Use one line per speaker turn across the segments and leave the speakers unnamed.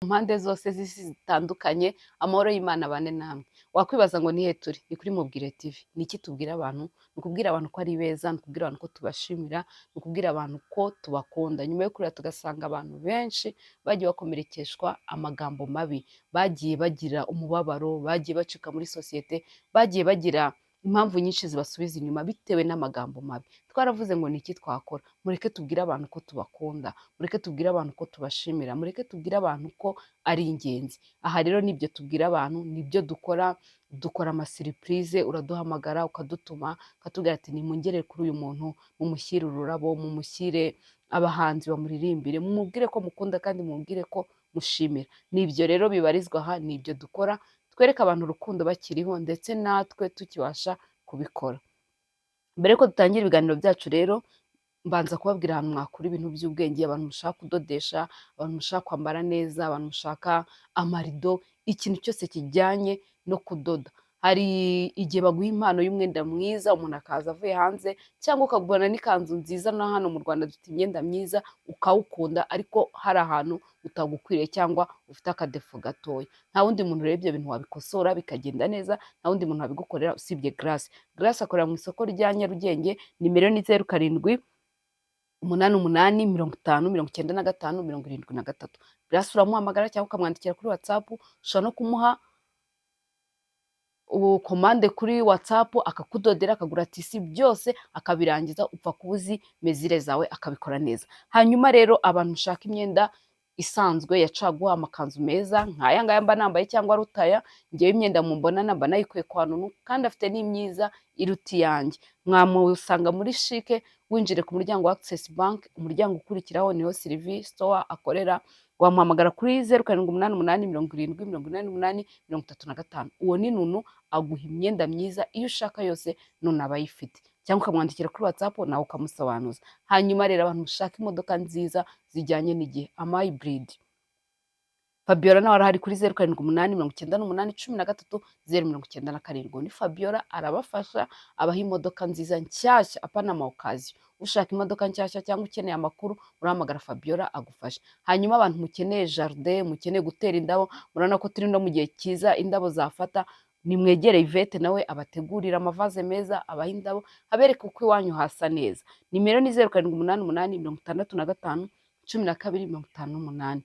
Mpande zose z'isi zitandukanye, amahoro y'Imana abane namwe. Wakwibaza ngo nihe turi? Ni kuri Mubwire TV. Ni iki tubwira abantu? Ni ukubwira abantu ko ari beza, ni ukubwira abantu ko tubashimira, ni ukubwira abantu ko tubakunda. Nyuma yo kurira tugasanga abantu benshi bagiye bakomerekeshwa amagambo mabi, bagiye bagira umubabaro, bagiye bacika muri sosiyete, bagiye bagira impamvu nyinshi zibasubiza inyuma bitewe n'amagambo mabi. Twaravuze ngo ni iki twakora? Mureke tubwire abantu ko tubakunda, mureke tubwire abantu ko tubashimira, mureke tubwire abantu ko ari ingenzi. Aha rero nibyo tubwira abantu, nibyo dukora. Dukora amasurprise, uraduhamagara ukadutuma, ukatubwira ati: "Nimungere kuri uyu muntu, mumushyire ururabo, mumushyire abahanzi bamuririmbire, mumubwire ko mukunda kandi mumubwire ko mushimira." Nibyo rero bibarizwa aha, nibyo dukora, twereke abantu urukundo bakiriho ndetse natwe tukibasha kubikora. Mbere yuko dutangira ibiganiro byacu rero, mbanza kubabwira ahantu mwakura ibintu by'ubwenge. Abantu mushaka kudodesha, abantu mushaka kwambara neza, abantu mushaka amarido, ikintu cyose kijyanye no kudoda. Hari igihe baguha impano y'umwenda mwiza, umuntu akaza avuye hanze, cyangwa ukabona n'ikanzu nziza, no hano mu Rwanda dufite imyenda myiza, ukawukunda, ariko hari ahantu utagukwiriye cyangwa ufite akadéfaut gatoya. Nta wundi muntu rero ibyo bintu wabikosora bikagenda neza, nta wundi muntu wabigukorera usibye Grace. Grace akorera mu isoko rya Nyarugenge. Nimero ni 0788 50 95 73. Grace uramuhamagara cyangwa ukamwandikira kuri WhatsApp, ushobora no kumuha commande kuri WhatsApp, akakudodera, akagura tissu, byose akabirangiza, upfa kuba uzi mesure zawe, akabikora neza. Hanyuma rero abantu mushaka imyenda isanzwe ya caguwa, amakanzu meza nk'aya ngaya mba nambaye cyangwa rutaya, ngewe imyenda mumbona namba nayikuye kwa Nunu, kandi afite n'imyiza iruta iyanjye. Mwamusanga muri CHIC, winjire ku muryango wa Access Bank, umuryango ukurikiraho niho Sylvie Store akorera. Wamuhamagara kuri 0788 70 88 35. Uwo ni Nunu, aguha imyenda myiza iyo ushaka yose, Nunu aba ayifite, cyangwa ukamwandikira kuri WhatsApp nawe ukamusobanuza. Hanyuma rero abantu mushaka imodoka nziza zijyanye n'igihe, amahybrid, Fabiola nawe arahari kuri 0789 813 097. Ni Fabiola, arabafasha, abaha imodoka nziza nshyashya, apana ama occasion. Ushaka imodoka nshyashya cyangwa ukeneye amakuru, urahamagara Fabiola agufasha. Hanyuma abantu mukeneye jardin, mukeneye gutera indabo, murabona ko turi no mu gihe cyiza indabo zafata, nimwegere Yvette, nawe abategurira amavaze meza, abaha indabo, abereke uko iwanyu hasa neza. Nimero ni 0788 65 12 58.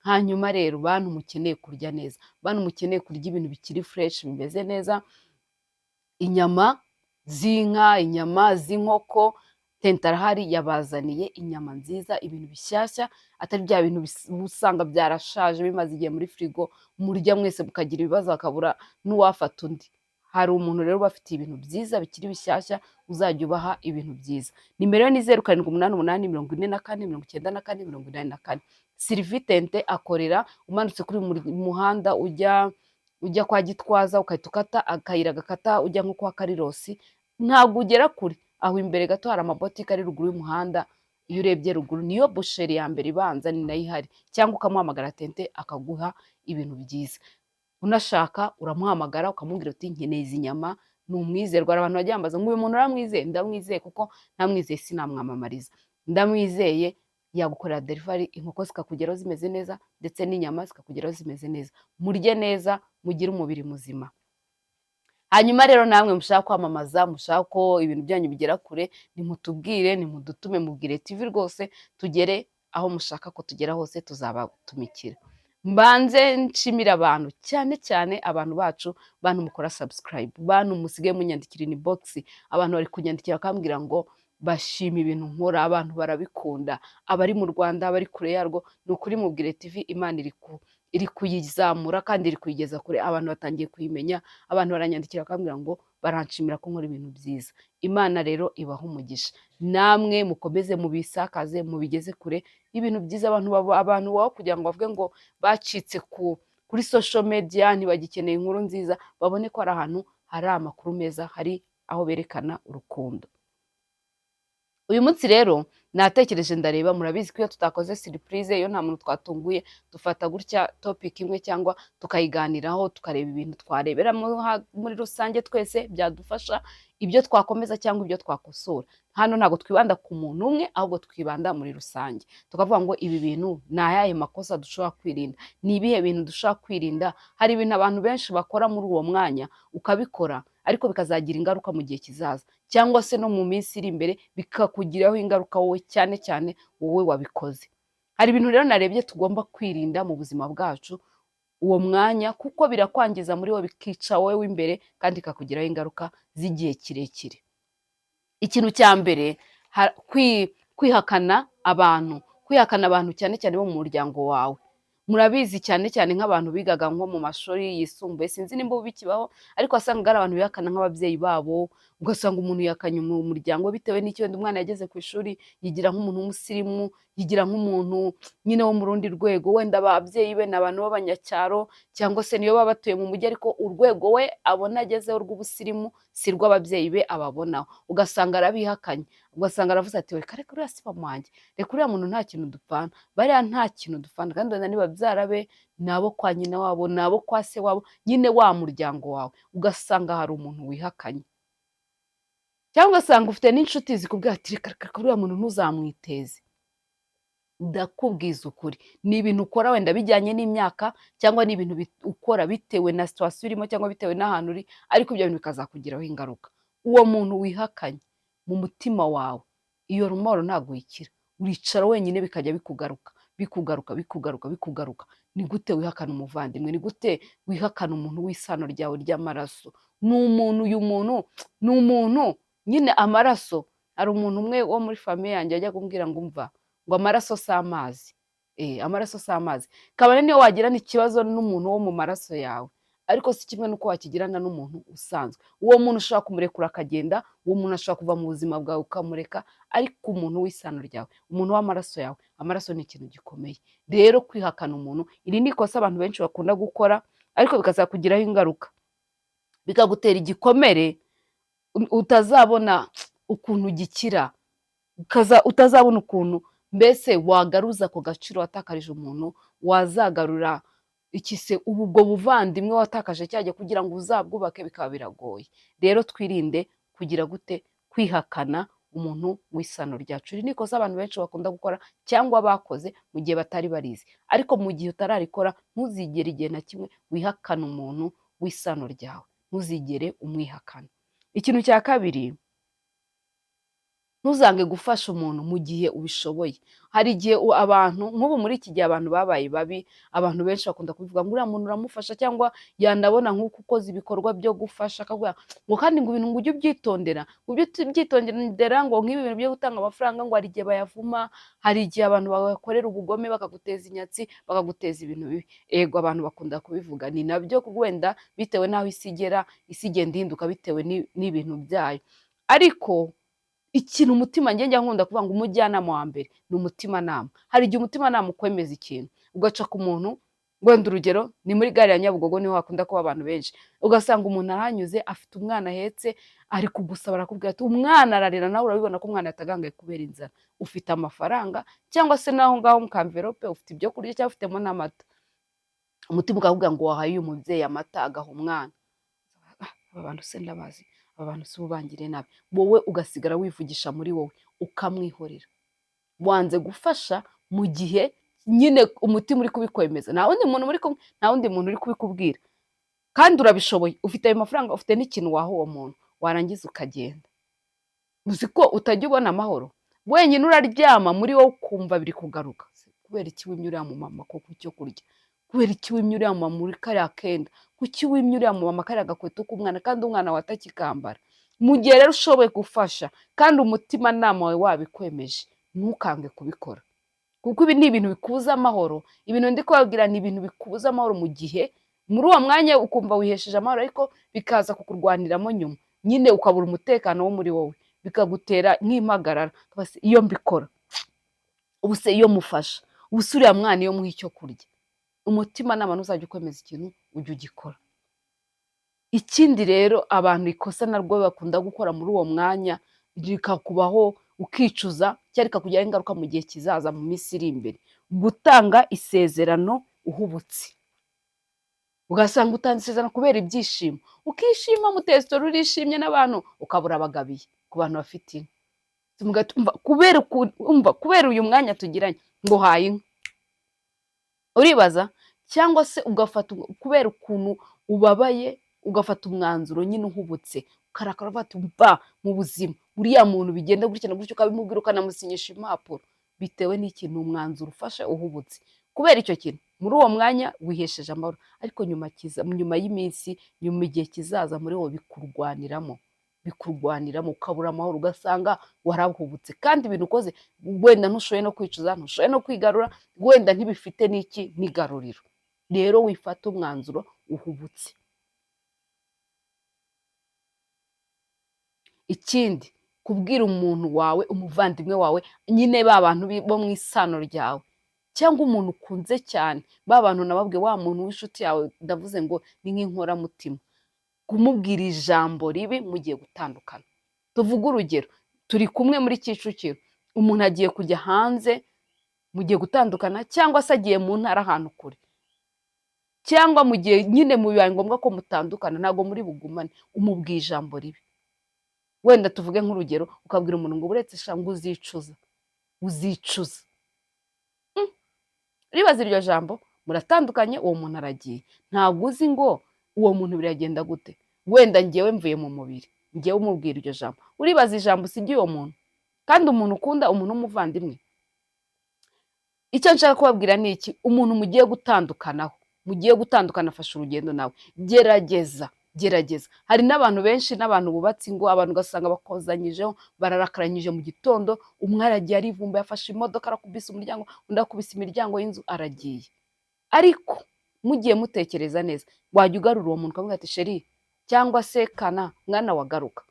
Hanyuma rero bantu mukeneye kurya neza, bantu mukeneye kurya ibintu bikiri fresh, bimeze neza, inyama z'inka, inyama z'inkoko, Tentarahari yabazaniye inyama nziza, ibintu bishyashya, atari bya bintu usanga byarashaje, bimaze igihe muri firigo, murya mwese mukagira ibibazo, hakabura n'uwafata undi. Hari umuntu rero ubafitiye ibintu byiza bikiri bishyashya, uzajya ubaha ibintu byiza. Nimero ye ni 0788 44 94 84. Sylvie Tente akorera umanutse kuri muhanda ujya kwa Gitwaza, ugahita ukata akayira gakata ujya nko kwa Karirosi, ntabwo ugera kure aho. Imbere gato hari amabotike ari ruguru y'umuhanda. Iyo urebye ruguru niyo boucherie ya mbere ibanza, ni nayo ihari. Cyangwa ukamuhamagara Tente akaguha ibintu byiza. Unashaka uramuhamagara ukamubwira uti: "Nkeneye izi nyama." Ni umwizerwa. Hari abantu bajya bambaza ngo: "Uyu muntu uramwizeye?" Ndamwizeye, kuko ntamwizeye sinamwamamariza. Ndamwizeye, yagukorera delivery, inkoko zikakugeraho zimeze neza ndetse n'inyama zikakugeraho zimeze neza. Murye neza, mugire umubiri muzima. Hanyuma rero namwe mushaka kwamamaza, mushaka ko ibintu byanyu bigera kure, nimutubwire, nimudutume Mubwire TV rwose, tugere aho mushaka ko tugera hose, tuzabatumikira. Mbanze nshimire abantu, cyane cyane abantu bacu, bantu mukora subscribe, bantu musigaye munyandikira inbox. Abantu bari kunyandikira bakambwira ngo bashima ibintu nkora, abantu barabikunda, abari mu Rwanda, abari kure yarwo. Ni ukuri Mubwire TV Imana iri kuyizamura kandi iri kuyigeza kure. Abantu batangiye kuyimenya, abantu baranyandikira bakambwira ngo baranshimira ko nkora ibintu byiza. Imana rero ibaha umugisha. Namwe mukomeze mubisakaze, mubigeze kure ibintu byiza. Abantu baba kugira ngo bavuge ngo bacitse kuri social media, ntibagikeneye inkuru nziza, babone ko hari ahantu hari amakuru meza, hari aho berekana urukundo. Uyu munsi rero Natekereje ndareba, murabizi ko iyo tutakoze surprise, iyo nta muntu twatunguye, dufata gutya topic imwe cyangwa tukayiganiraho, tukareba ibintu twareberamo muri rusange twese byadufasha, ibyo twakomeza cyangwa ibyo twakosora. Hano ntabwo twibanda ku muntu umwe, ahubwo twibanda muri rusange, tukavuga ngo ibi bintu ni ayahe makosa dushobora kwirinda, ni ibihe bintu dushobora kwirinda. Hari ibintu abantu benshi bakora muri uwo mwanya, ukabikora ariko bikazagira ingaruka mu gihe kizaza, cyangwa se no mu minsi iri imbere bikakugiraho ingaruka wowe, cyane cyane wowe wabikoze. Hari ibintu rero narebye tugomba kwirinda mu buzima bwacu uwo mwanya, kuko birakwangiza muri wowe, bikica wowe w'imbere, kandi bikakugiraho ingaruka z'igihe kirekire. Ikintu cya mbere, kwihakana abantu, kwihakana abantu cyane cyane bo mu muryango wawe. Murabizi cyane cyane nk'abantu bigaga nko mu mashuri yisumbuye, sinzi nimba ubu bikibaho, ariko wasangaga ari abantu bihakana nk'ababyeyi babo, ugasanga umuntu yihakanye mu muryango bitewe n'icyo wenda umwana yageze ku ishuri, yigira nk'umuntu w'umusirimu, yigira nk'umuntu nyine wo mu rundi rwego. Wenda ababyeyi be ni abantu b'abanyacyaro, cyangwa se niyo baba batuye mu mujyi, ariko urwego we abona agezeho rw'ubusirimu si rw'ababyeyi be ababonaho, ugasanga arabihakanye, ugasanga aravuze ati reka reka uriya si mama wanjye, reka uriya muntu nta kintu dupfana, bariya nta kintu dupfana, kandi wenda ni babyara be, ni abo kwa nyina wabo, ni abo kwa se wabo, nyine wa muryango wawe, ugasanga hari umuntu wihakanye. Cyangwa ugasanga ufite n'inshuti zikubwira ati reka reka uriya muntu ntuzamwiteze. Ndakubwiza ukuri, ni ibintu ukora wenda bijyanye n'imyaka, cyangwa ni ibintu ukora bitewe na situation urimo, cyangwa bitewe n'ahantu uri, ariko ibyo bintu bikazakugiraho ingaruka. Uwo muntu wihakanye mu mutima wawe, iyo remords ntabwo uyikira, uricara wenyine bikajya bikugaruka, bikugaruka, bikugaruka, bikugaruka. Ni gute wihakana umuvandimwe? Ni gute wihakana umuntu w'isano ryawe ry'amaraso? Ni umuntu, uyu muntu ni umuntu nyine amaraso. Hari umuntu umwe wo muri famille yanjye yajyaga kumbwira ngo umva, ngo amaraso si amazi. Amaraso si amazi. Kabone niyo wagirana ikibazo n'umuntu wo mu maraso yawe, ariko si kimwe n'uko wakigirana n'umuntu usanzwe. Uwo muntu ushobora kumurekura akagenda, uwo muntu ashobora kuva mu buzima bwawe ukamureka, ariko umuntu w'isano ryawe, umuntu w'amaraso yawe, amaraso ni ikintu gikomeye. Rero kwihakana umuntu, iri ni ikosa abantu benshi bakunda gukora, ariko bikazakugiraho ingaruka, bikagutera igikomere utazabona ukuntu gikira, utazabona ukuntu mbese wagaruza ako gaciro watakarije umuntu, wazagarura iki se ubu ubwo buvandimwe watakaje cyajya kugira ngo uzabwubake bikaba biragoye. Rero twirinde kugira gute? Kwihakana umuntu w'isano ryacu. Iri ni ikosa abantu benshi bakunda gukora cyangwa bakoze mu gihe batari barizi, ariko mu gihe utararikora, ntuzigere igihe na kimwe wihakana umuntu w'isano ryawe, ntuzigere umwihakana. Ikintu cya kabiri, ntuzange gufasha umuntu mu gihe ubishoboye. Hari igihe abantu nk'ubu muri iki gihe abantu babaye babi, abantu benshi bakunda kubivuga ngo uriya muntu uramufasha, cyangwa yanabona nk'uko ukoze ibikorwa byo gufasha akavuga ngo kandi ngo ibintu ngo ujye ubyitondera, ngo ujye ubyitondera, ngo nk'ibi bintu byo gutanga amafaranga, ngo hari igihe bayavuma, hari igihe abantu bakorera ubugome bakaguteza inyatsi, bakaguteza ibintu bibi. Ego, abantu bakunda kubivuga, ni nabyo wenda bitewe n'aho isi igera, isi igenda ihinduka bitewe n'ibintu byayo. Ariko ikintu umutima, njye njya nkunda kuvuga ngo umujyanama wa mbere ni umutimanama. Hari igihe umutimanama ukwemeza ikintu, ugaca ku muntu, wenda urugero ni muri gare ya Nyabugogo, niho hakunda kuba abantu benshi, ugasanga umuntu arahanyuze afite umwana ahetse, ari kugusaba, arakubwira ati umwana ararira, nawe urabibona ko umwana yatagangaye kubera inzara. Ufite amafaranga cyangwa se naho ngaho mu kamverope ufite ibyo kurya cyangwa ufitemo n'amata, umutima ukakubwira ngo wahaye uyu mubyeyi amata agaha umwana. Aba bantu se ndabazi, aba bantu si ubangiriye nabi, wowe ugasigara wivugisha muri wowe, ukamwihorera. Wanze gufasha mu gihe nyine umutima uri kubikwemeza, nta wundi muntu muri kumwe, nta wundi muntu uri kubikubwira, kandi urabishoboye, ufite ayo mafaranga, ufite n'ikintu waha uwo muntu, warangiza ukagenda. Uzi ko utajya ubona amahoro wenyine, uraryama muri wowe ukumva biri kugaruka: kubera iki wimye uriya mumama koko icyo kurya? Kubera iki wimye uriya mumama muri kariya kenda? Kuki wimye uriya mumama kariya gakweto k'umwana kandi umwana wawe atakikambara? Mu gihe rero ushoboye gufasha kandi umutimanama wawe wabikwemeje, ntukange kubikora, kuko ibi ni ibintu bikubuza amahoro. Ibintu ndi kubabwira ni ibintu bikubuza amahoro mu gihe muri uwo mwanya ukumva wihesheje amahoro, ariko bikaza kukurwaniramo nyuma, nyine ukabura umutekano wo muri wowe, bikagutera nk'impagarara. Iyo mbikora ubu se, iyo mufasha ubu se, uriya mwana iyo muha icyo kurya? Umutimanama ntuzajya ukwemeza ikintu, ujye ugikora. Ikindi rero, abantu ikosa narwo bakunda gukora muri uwo mwanya rikakubaho ukicuza, cyangwa rikakugiraho ingaruka mu gihe kizaza, mu minsi iri imbere. Gutanga isezerano uhubutse, ugasanga utanze isezerano kubera ibyishimo, ukishima, mutesitora urishimye n'abantu, ukabura abagabiye ku bantu bafite inka. Kubera uyu mwanya tugiranye ngo uhaye inka, uribaza? Cyangwa se ugafata, kubera ukuntu ubabaye, ugafata umwanzuro nyine uhubutse, ukarakara, uvuga ati: "Mva mu buzima, uriya muntu bigenda gutya na gutya," ukabimubwira, ukanamusinyisha impapuro. Bitewe n'ikintu, umwanzuro ufashe uhubutse kubera icyo kintu, muri uwo mwanya wihesheje amahoro, ariko nyuma kiza, nyuma y'iminsi, nyuma igihe kizaza, muri wowe bikurwaniramo, bikurwaniramo, ukabura amahoro, ugasanga warahubutse, kandi ibintu ukoze wenda ntushoboye no kwicuza, ntushoboye no kwigarura, wenda ntibifite n'iki n'igaruriro. Rero wifata umwanzuro uhubutse. Ikindi, kubwira umuntu wawe, umuvandimwe wawe nyine, ba bantu bo mu isano ryawe, cyangwa umuntu ukunze cyane, ba bantu nababwiye, wa muntu w'inshuti yawe, ndavuze ngo ni nk'inkoramutima, kumubwira ijambo ribi mugiye gutandukana. Tuvuge urugero, turi kumwe muri Kicukiro, umuntu agiye kujya hanze, mugiye gutandukana, cyangwa se agiye mu ntara ahantu kure, cyangwa mu gihe nyine bibaye ngombwa ko mutandukana, ntabwo muri bugumane, umubwiye ijambo ribi. Wenda tuvuge nk'urugero, ukabwira umuntu ngo: "Uretse sha," ngo "uzicuza, uzicuza." Uribaza iryo jambo? Muratandukanye, uwo muntu aragiye, ntabwo uzi ngo uwo muntu biragenda gute. Wenda ngewe mvuye mu mubiri, ngewe umubwira iryo jambo, uribaza ijambo usigiye uwo muntu, kandi umuntu ukunda, umuntu w'umuvandimwe. Icyo nshaka kubabwira ni iki: umuntu mugiye gutandukanaho, mugiye gutandukana, afashe urugendo nawe, gerageza, gerageza. Hari n'abantu benshi, n'abantu bubatse ingo, abantu ugasanga bakozanyijeho, bararakaranyije, mu gitondo umwe aragiye arivumba, yafashe imodoka arakubise umuryango, undi akubise imiryango y'inzu aragiye. Ariko mugiye mutekereza neza, wajya ugarura uwo muntu, ukavuga ati: "Chéri," cyangwa se "kana mwana, wagaruka,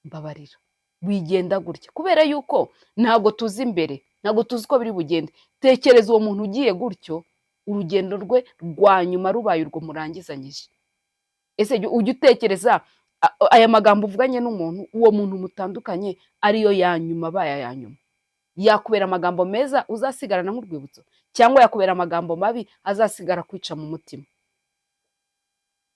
mbabarira, wigenda gutya," kubera yuko ntabwo tuzi imbere, ntabwo tuzi uko biri bugende. Tekereza uwo muntu ugiye gutyo, urugendo rwe rwa nyuma rubaye urwo murangizanyije. Ese ujya utekereza aya magambo uvuganye n'umuntu, uwo muntu mutandukanye, ariyo ya nyuma, abaye aya nyuma, yakubera amagambo meza uzasigarana nk'urwibutso, cyangwa yakubera amagambo mabi azasigara kwica mu mutima?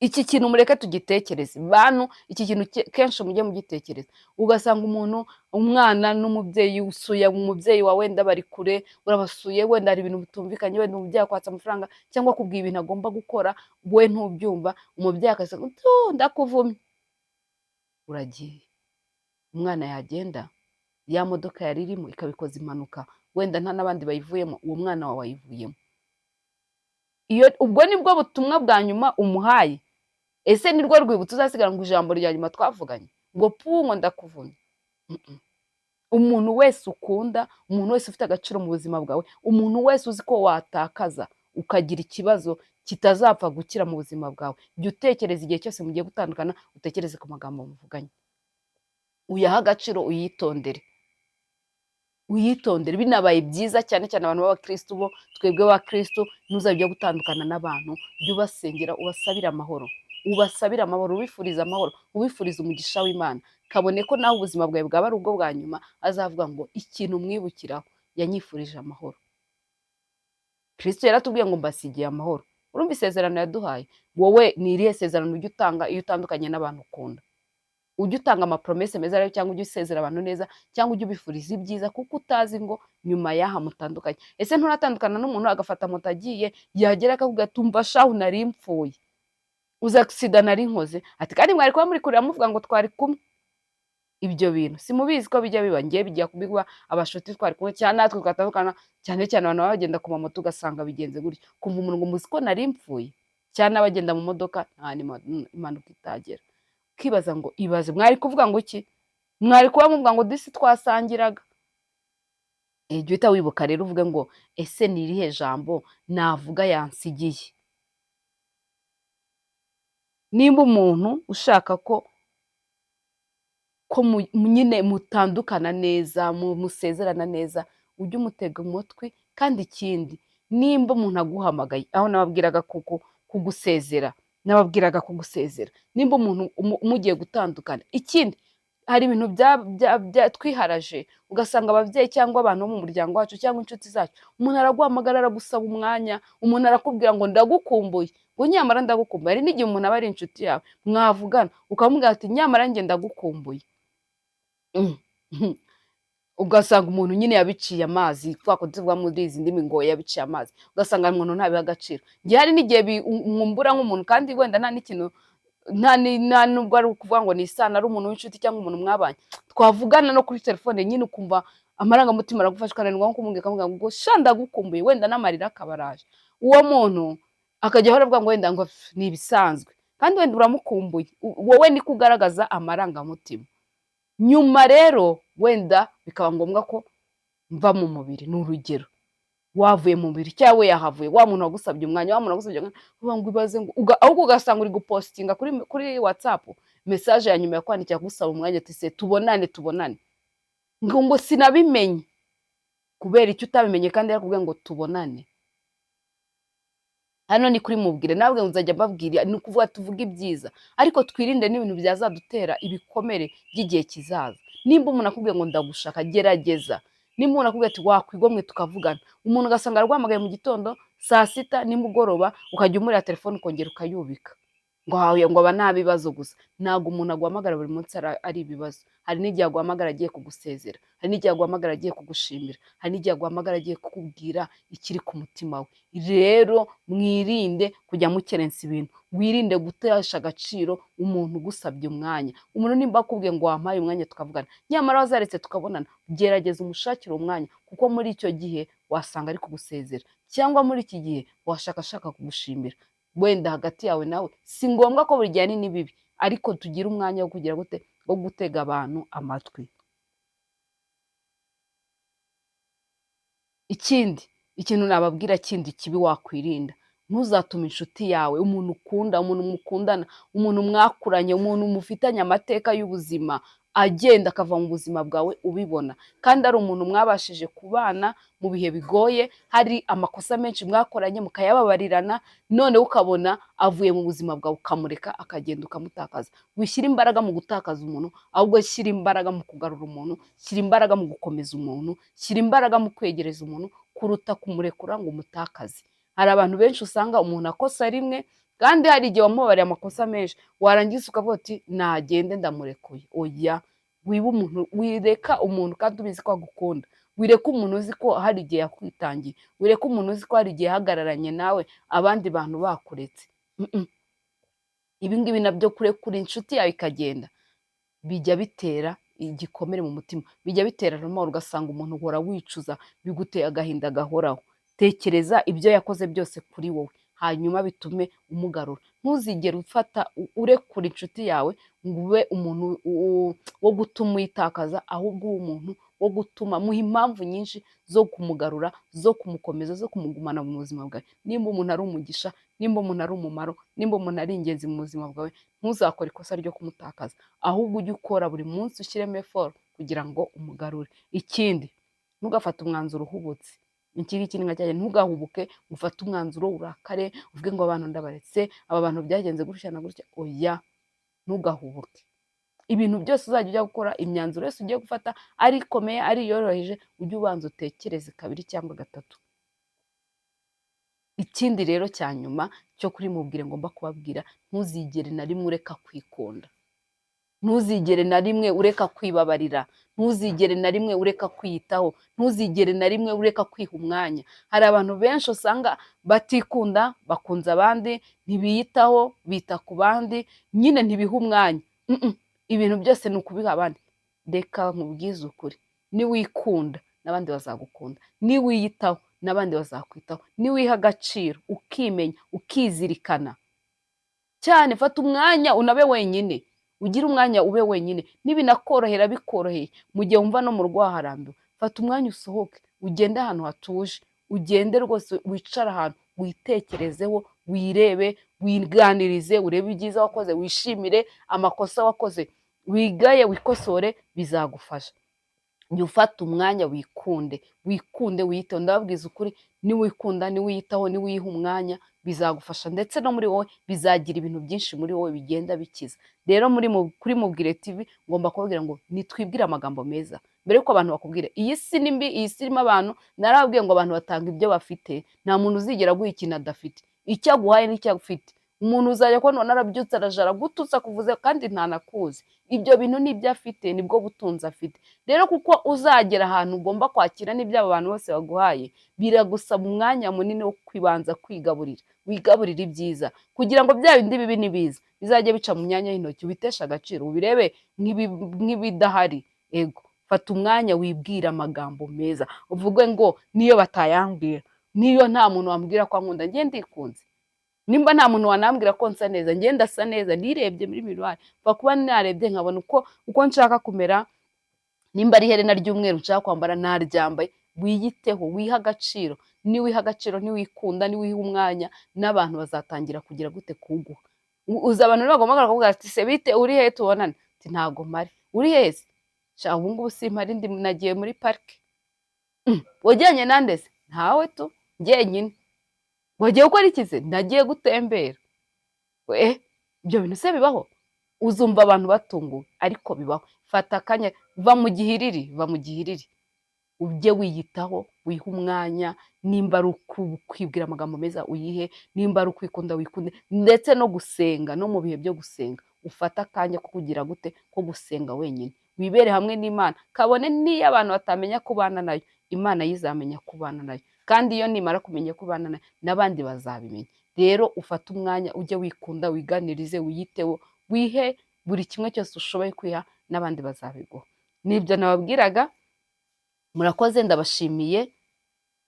Iki kintu mureke tugitekereze, bantu. Iki kintu kenshi mujye mugitekereza. Ugasanga umuntu, umwana n'umubyeyi, usuye umubyeyi wawe, wenda bari kure, urabasuye, wenda hari ibintu bitumvikanye, wenda umubyeyi akwatse amafaranga cyangwa akubwiye ibintu agomba gukora, we ntubyumva, umubyeyi akasanga: "Ndakuvumye, uragiye." Umwana yagenda, ya modoka yari irimo ikabikoza impanuka, wenda nta n'abandi bayivuyemo, uwo mwana wawe ayivuyemo. Iyo ubwo nibwo butumwa bwa nyuma umuhaye? Ese nirwo rwibutso uzasigara, ngo ijambo rya nyuma twavuganye, ngo pu, ngo ndakuvumye? Umuntu wese ukunda, umuntu wese ufite agaciro mu buzima bwawe, umuntu wese uzi ko watakaza ukagira ikibazo kitazapfa gukira mu buzima bwawe, jya utekereza igihe cyose mugiye gutandukana, utekereze ku magambo muvuganye, uyahe agaciro, uyitondere, uyitondere. Binabaye byiza, cyane cyane abantu b'abakirisitu, bo twebwe b'abakirisitu, ntuzajya gutandukana n'abantu, jya ubasengera, ubasabire amahoro, ubasabire amahoro, ubifuriza amahoro, ubifuriza umugisha w'Imana, kabone ko nawe ubuzima bwawe bwaba ari ubwo bwa nyuma, azavuga ngo ikintu mwibukiraho yanyifurije amahoro. Kirisito yaratubwiye ngo: "Mbasigiye amahoro." Urumva isezerano yaduhaye? Wowe ni irihe sezerano ujya utanga iyo utandukanye n'abantu ukunda? Ujya utanga amapromesse meza rero, cyangwa ujya usezera abantu neza, cyangwa ujya ubifuriza ibyiza, kuko utazi ngo nyuma y'aha mutandukanye. Ese nturatandukana n'umuntu agafata moto agiye, yagera akakubwira ati: "Umva shahu, nari mpfuye, uzi accident nari nkoze," ati: "Kandi mwari kuba muri kurira muvuga ngo twari kumwe"? Ibyo bintu simubizi ko bijya biba? Ngiye bijya kubiba abashuti twari kumwe, cyane natwe twatandukana, cyane cyane abantu baba bagenda ku mamoto, ugasanga bigenze gutyo, kumva umuntu ngo: "Muzi ko nari mpfuye?" Cyane abagenda mu modoka, nta impanuka itagera. Ukibaza ngo: "Ibaze, mwari kuvuga ngo iki? Mwari kuba muvuga ngo disi twasangiraga." Jya uhita wibuka rero, uvuge ngo: "Ese ni irihe jambo navuga yansigiye?" Nimba umuntu ushaka ko nyine mutandukana neza, musezerana neza, ujye umutega umutwi. Kandi ikindi, nimba umuntu aguhamagaye, aho nababwiraga kugusezera, nababwiraga kugusezera, nimba umuntu mugiye gutandukana, ikindi Hari ibintu twiharaje, ugasanga ababyeyi cyangwa abantu bo mu muryango wacu cyangwa inshuti zacu, umuntu araguhamagara aragusaba umwanya, umuntu arakubwira ngo ndagukumbuye, ngo nyamara ndagukumbuye. Hari n'igihe umuntu aba ari inshuti yawe, mwavugana ukamubwira ati nyamara njye ndagukumbuye. Ugasanga umuntu nyine yabiciye amazi, kwa kundi tuvuga muri izi ndimi ngo yabiciye amazi, ugasanga umuntu ntabiha agaciro. Njye hari n'igihe nkumbura nk'umuntu, kandi wenda nta n'ikintu, nta nubwo ari ukuvuga ngo ni isano, ari umuntu w'inshuti cyangwa umuntu mwabanye, twavugana no kuri telefone nyine ukumva amarangamutima aragufasha, ukananirwa nko kumubwira, ukamubwira ngo sha ndagukumbuye, wenda n'amarira akaba araje. Uwo muntu akajya ahora avuga ngo wenda ngo ni ibisanzwe, kandi wenda uramukumbuye. Wowe niko ugaragaza amarangamutima. Nyuma rero wenda bikaba ngombwa ko mva mu mubiri, ni urugero, wavuye mu mubiri cyangwa we yahavuye, wa muntu wagusabye umwanya, wa muntu wagusabye umwanya, uvuga ngo ibaze ngo ahubwo ugasanga uri gupostinga kuri WhatsApp message ya nyuma yakwandikiye agusaba umwanya, ati se tubonane, tubonane, ngo sinabimenye. Kubera icyo utabimenye kandi yarakubwiye ngo tubonane? Hano ni kuri Mubwire, nabwe nzajya mbabwira, ni ukuvuga tuvuge ibyiza, ariko twirinde n'ibintu byazadutera ibikomere by'igihe kizaza. Nimba umuntu akubwiye ngo ndagushaka, gerageza. Nimba umuntu akubwiye ati wakwigomwe tukavugana, umuntu ugasanga araguhamagaye mu gitondo, saa sita, nimugoroba, ukajya umurira telefone ukongera ukayubika, ngo hahuye ngo aba nta bibazo gusa. Ntabwo umuntu aguhamagara buri munsi ari ibibazo. Hari n'igihe aguhamagara agiye kugusezera, hari n'igihe aguhamagara agiye kugushimira, hari n'igihe aguhamagara agiye kukubwira ikiri ku mutima we. Rero mwirinde kujya mukerensa ibintu, wirinde gutesha agaciro umuntu ugusabye umwanya. Umuntu nimba akubwiye ngo wampaye umwanya tukavugana, nyamara wazaretse tukabonana, gerageza umushakire umwanya, kuko muri icyo gihe wasanga ari kugusezera, cyangwa muri iki gihe washaka ashaka kugushimira. Wenda hagati yawe nawe si ngombwa ko buri gihe ari n'ibibi, ariko tugire umwanya wo kugira gute, wo gutega abantu amatwi. Ikindi ikintu nababwira kindi kibi wakwirinda, ntuzatume inshuti yawe, umuntu ukunda, umuntu mukundana, umuntu mwakuranye, umuntu mufitanye amateka y'ubuzima, agenda akava mu buzima bwawe ubibona, kandi ari umuntu mwabashije kubana mu bihe bigoye, hari amakosa menshi mwakoranye mukayababarirana, none ukabona avuye mu buzima bwawe ukamureka akagenda ukamutakaza. Wishyira imbaraga mu gutakaza umuntu, ahubwo shyira imbaraga mu kugarura umuntu, shyira imbaraga mu gukomeza umuntu, shyira imbaraga mu kwegereza umuntu, kuruta kumurekura ngo umutakaze. Hari abantu benshi usanga umuntu akosa rimwe, kandi hari igihe wamubabariye amakosa menshi, warangiza ukavuga uti nagende ndamurekuye. Oya, wiba umuntu, wireka umuntu kandi ubizi ko agukunda, wireka umuntu uzi ko hari igihe yakwitangiye, wireka umuntu uzi ko hari igihe yahagararanye nawe abandi bantu bakuretse. Ibi ngibi nabyo, kurekura inshuti yawe ikagenda, bijya bitera igikomere mu mutima, bijya bitera rumor, ugasanga umuntu uhora wicuza, biguteye agahinda gahoraho. Tekereza ibyo yakoze byose kuri wowe, hanyuma bitume umugarura. Ntuzigere ufata urekura inshuti yawe ngo ube umuntu wo gutuma uyitakaza, ahubwo ube umuntu wo gutuma muha impamvu nyinshi zo kumugarura, zo kumukomeza, zo kumugumana mu buzima bwawe. Nimba umuntu ari umugisha, nimba umuntu ari umumaro, nimba umuntu ari ingenzi mu buzima bwawe, ntuzakore ikosa ryo kumutakaza, ahubwo ujye ukora buri munsi, ushyiremo effort kugira ngo umugarure. Ikindi, ntugafate umwanzuro uhubutse. Iki ngiki ni nka cya gihe, ntugahubuke ufate umwanzuro urakare, uvuge ngo abantu ndabaretse, aba bantu byagenze gutya na gutya. Oya, ntugahubuke. Ibintu byose uzajya ujya gukora, imyanzuro yose ugiye gufata, ari ikomeye ari iyoroheje, ujye ubanza utekereze kabiri cyangwa gatatu. Ikindi rero cya nyuma cyo kuri Mubwire ngomba kubabwira, ntuzigere na rimwe ureka kwikunda, ntuzigere na rimwe ureka kwibabarira, ntuzigere na rimwe ureka kwiyitaho, ntuzigere na rimwe ureka kwiha umwanya. Hari abantu benshi usanga batikunda, bakunze abandi, ntibiyitaho, bita ku bandi, nyine ntibiha umwanya. Ibintu byose ni ukubiha abandi. Reka nkubwize ukuri, niwikunda n'abandi bazagukunda, niwiyitaho n'abandi bazakwitaho, niwiha agaciro, ukimenya, ukizirikana cyane. Fata umwanya unabe wenyine, ugire umwanya ube wenyine, nibinakorohera bikoroheye, mu gihe wumva no mu rugo waharambiwe, fata umwanya usohoke, ugende ahantu hatuje, ugende rwose wicare ahantu witekerezeho, wirebe, wiganirize, urebe ibyiza wakoze, wishimire amakosa wakoze, wigaye, wikosore, bizagufasha. Jya ufata umwanya wikunde, wikunde wiyiteho. Ndababwiza ukuri, niwikunda, niwiyitaho, niwiha umwanya, bizagufasha, ndetse no muri wowe bizagira ibintu byinshi muri wowe bigenda bikiza. Rero kuri Mubwire TV ngomba kubabwira ngo nitwibwire amagambo meza mbere yuko abantu bakubwira. Iyi si ni mbi, iyi si irimo abantu. Narababwiye ngo abantu batanga ibyo bafite, nta muntu uzigera aguha ikintu adafite. Icyo aguhaye n'icyo afite. Umuntu uzajya kubona narabyutse araje aragututse, akuvuze kandi ntanakuzi. Ibyo bintu nibyo afite, nibwo butunzi afite. Rero kuko uzagera ahantu ugomba kwakira n'ibyo abo bantu bose baguhaye, biragusaba umwanya munini wo kwibanza kwigaburira, wigaburira ibyiza, kugira ngo bya bindi bibi nibiza bizajye bica mu myanya y'intoki, ubiteshe agaciro, ubirebe nk'ibidahari. Ego, fata umwanya wibwire amagambo meza, uvuge ngo niyo batayambwira, niyo nta muntu wambwira ko ankunda, njye ndikunze. Nimba nta muntu wanambwira ko nsa neza, njye ndasa neza, nirebye muri miroir, mfa kuba narebye nkabona uko nshaka kumera. Nimba ari iherena ry'umweru nshaka kwambara, naryambaye. Wiyiteho, wihe agaciro. Niwiha agaciro, niwikunda, niwiha umwanya, n'abantu bazatangira kugira gute? Kuguha. Uzi abantu rero bagomba kuvuga ati: "Se bite, uri he tubonane?" Ati: "Ntago mpari." "Uri he se?" "Sha, ubu ngubu simpari, ndi nagiye muri parike." "Wajyanye nande se?" "Ntawe tu, njyenyine." "Wagiye gukora iki se?" "Nagiye gutembera." Ibyo bintu se bibaho? Uzumva abantu batunguwe, ariko bibaho. Fata akanya, va mu gihiriri, va mu gihiriri, ujye wiyitaho, wihe umwanya. Nimba ari kwibwira amagambo meza, uyihe. Nimba ari ukwikunda, wikunde. Ndetse no gusenga, no mu bihe byo gusenga, ufate akanya ko kugira gute? Ko gusenga wenyine, wibere hamwe n'Imana. Kabone n'iyo abantu batamenya ko ubana nayo, Imana yo izamenya ko ubana nayo, kandi iyo nimara kumenya ko ubana nayo, n'abandi bazabimenya. Rero ufate umwanya ujye wikunda, wiganirize, wiyiteho, wihe buri kimwe cyose ushoboye kwiha, n'abandi bazabiguha. Nibyo nababwiraga. Murakoze, ndabashimiye.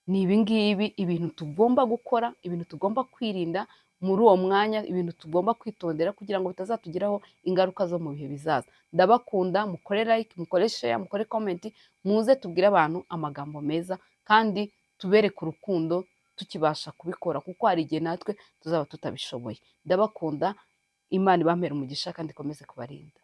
Ni ibingibi ibintu tugomba gukora, ibintu tugomba kwirinda muri uwo mwanya, ibintu tugomba kwitondera kugira ngo bitazatugiraho ingaruka zo mu bihe bizaza. Ndabakunda. Mukore like, mukore share, mukore comment, muze tubwire abantu amagambo meza kandi tubereke urukundo tukibasha kubikora, kuko hari igihe natwe tuzaba tutabishoboye. Ndabakunda. Imana ibampere umugisha kandi ikomeze kubarinda.